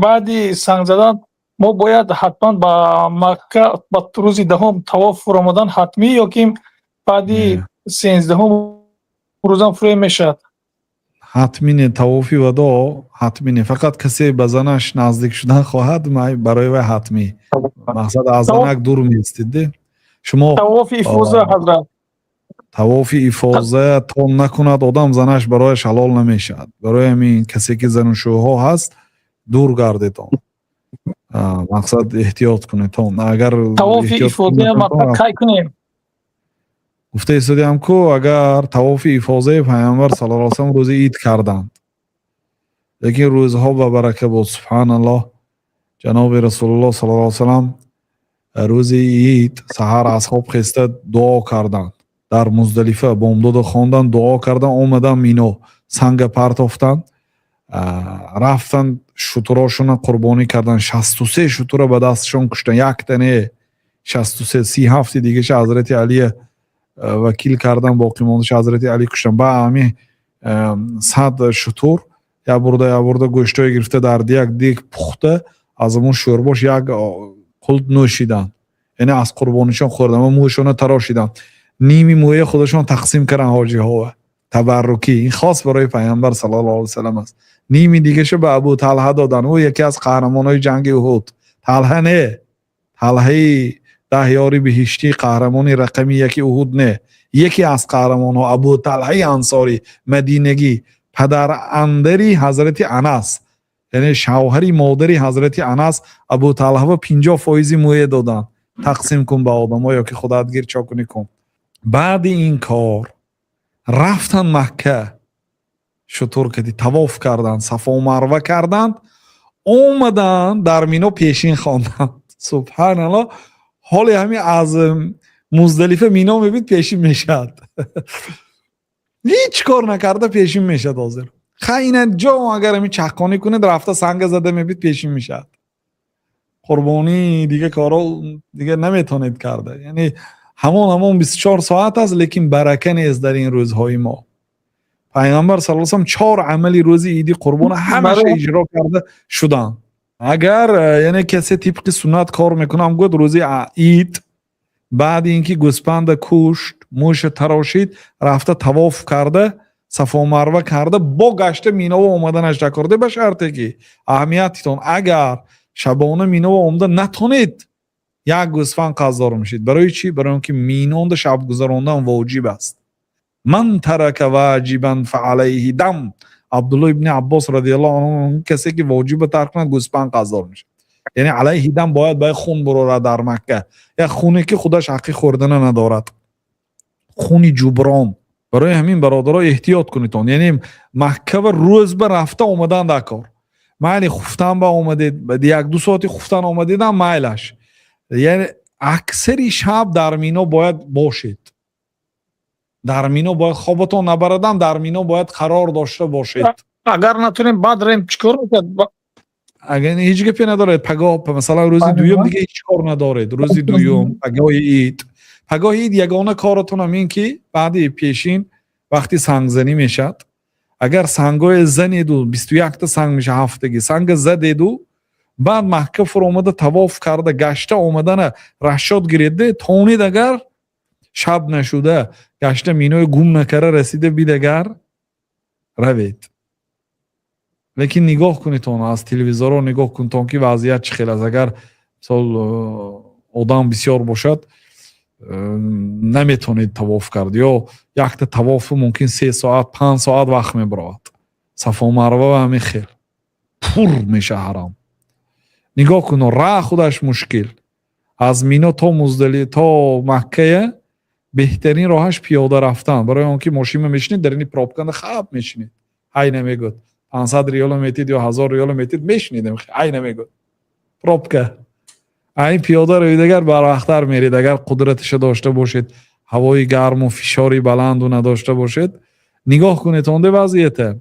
Баъди санг задан мо бояд ҳатман ба Макка ба рӯзи 10-ум тавоф фуромадан ҳатмӣ ё ки баъди 13-ум рӯзам фурӯ мешавад? Ҳатмӣ не, тавофи вадо ҳатмӣ не. Фақат касе ба занаш наздик шудан хоҳад, барои вай ҳатмӣ. Мақсад, аз занак дур меистид де шумо. Тавофи ифоза, ҳазрат? Тавофи ифоза то накунад одам, занаш барояш ҳалол намешавад. Барои ҳамин касе ки занушӯҳо ҳаст, дур гардед он. Мақсад, эҳтиёт кунед. Агар Тавофи ифоза Макка кай кунем? Гуфта истодиам ку, агар тавофи ифозаи Пайғамбар саллаллоҳу алайҳи васаллам рӯзи ид карданд, лекин рӯзҳо ба барака буд. Субҳаналлоҳ, ҷаноби Расулуллоҳ саллаллоҳу алайҳи васаллам рӯзи ид саҳар аз хоб хеста дуо карданд, дар Муздалифа бомдода хонданд, дуо карданд, омаданд Мино, санга партофтанд, рафтанд, шутурошона қурбонӣ карданд. 63 шутура ба дасташон куштанд, якта не, 63. 37-и дигаша Ҳазрати Алия вакил кардан, боқимондаша Ҳазрати Али куштанд. Ба ҳами 100 шутур як бурда, як бурда гӯштое гирифта, дар як дег пухта, аз ҳамон шӯрбош як қулт нӯшиданд, яъне аз қурбонишон хӯрданд ва мӯйшона тарошиданд, ними мӯя худашон тақсим карданд ҳоҷиҳова табаррукӣ. Ин хос барои Пайғамбар саллаллоҳу алайҳи васаллам аст. Ними дигаша ба Абу Талҳа доданд. Ӯ яке аз қаҳрамонҳои ҷанги Уҳуд. Талҳа не, Талҳаи 10 ёри биҳиштӣ, қаҳрамони рақами яки Уҳуд не, яке аз қаҳрамонҳо Абу Талҳаи Ансорӣ, мадинагӣ, падарандари Ҳазрати Анас, яъне шавҳари модари Ҳазрати Анас. Абу Талҳа ба 50 фоизи мӯе доданд: тақсим кун ба одамо ё ки худат гир, чо кунӣ кун. Баъди ин кор рафтанд Макка, шутур кади тавоф карданд, Сафо Марва карданд, омаданд, дар Мино пешин хонданд. Субҳаналлоҳ, ҳоле ҳамин аз Муздалифа Мино мебид, пешин мешавад. Ҳеҷ кор накарда пешин мешавад. Ҳозир ха ина ҷо агар ҳамин чаққонӣ кунед, рафта санга зада мебид, пешин мешавад. Қурбонӣ, дига коро дига наметонед карда. Яъне ҳамон 24 соат аст, лекин барака нест дар ин рӯзҳои мо. Пайғамбар саллаллоҳу алайҳи васаллам чор амали рӯзи иди қурбона ҳамаша иҷро карда шуданд. Агар яъне касе тибқи суннат кор мекунам гӯяд, рӯзи ид баъди ин ки гӯспанда кушт, мӯйша тарошид, рафта тавоф карда, Сафо Марва карда, бо гашта Миново омаданаш дакорде, ба шарте ки аҳамиятитон, агар шабона Миново омада натонед, як гӯсфанд қарздор мешед. Барои чӣ? Барои он ки Минонда шаб гузарондан воҷиб аст. «Ман тарака воҷибан фаалайҳи дам», Абдулло ибни Аббос радиаллоҳу анҳу: касе ки воҷиба тарк кунад, гӯсфанд қарздор мешавад. Яъне алайҳи дам, бояд ба хун бурорад дар Макка, як хуне ки худаш ҳаққи хӯрдана надорад, хуни ҷуброн. Барои ҳамин, бародаро, эҳтиёт кунедон. Яъне Маккава рӯз ба рафта омадан дар кор майли, хуфтан ба омадед, як-ду соати хуфтан омадедам, майлаш. Яъне аксари шаб дар Мино бояд бошед, дар Мино бояд хобатон набарадам, дар Мино бояд қарор дошта бошед. Агар натонем, баъд рем, чӣ кор мекард? Агар ҳеҷ гапе надоред, пагоҳ, масалан, рӯзи дуюм дига ҳеҷ кор надоред. Рӯзи дуюм, пагоҳи ид, пагоҳи ид ягона коратонам ин ки баъди пешин, вақти сангзанӣ мешавад, агар сангое занеду, 21-та санг меша, ҳафтагӣ санга задеду, баъд Макка фуромада, тавоф карда, гашта омадана расчёт гиредде, тонед, агар шаб нашуда гашта, Минои гум накарда расида бидагар, равед. Лекин нигоҳ кунедон, аз телевизорҳо нигоҳ кунтон, ки вазъият чӣ хел аст. Агар мисол одам бисёр бошад, наметавонед тавоф кард ё якта тавофу мумкин 3 соат, 5 соат вақт мебаровад. Сафо Марва ҳамин хел пур меша ҳарам. Нигоҳ кун, раҳ худаш мушкил аз Мино то Муздали, то Маккая беҳтарин роҳаш пиёда рафтан, барои он ки мошинма мешинед, дар ини пробканда хаб мешинед, ҳай намегӯд. 500 риёло метид ё 1000 риёло метид, мешинед, ҳай намегӯд пробка. Айн пиёда равид, агар барвақттар меред, агар қудраташа дошта бошед, ҳавои гарму фишори баланду надошта бошед. Нигоҳ кунед онде вазъията.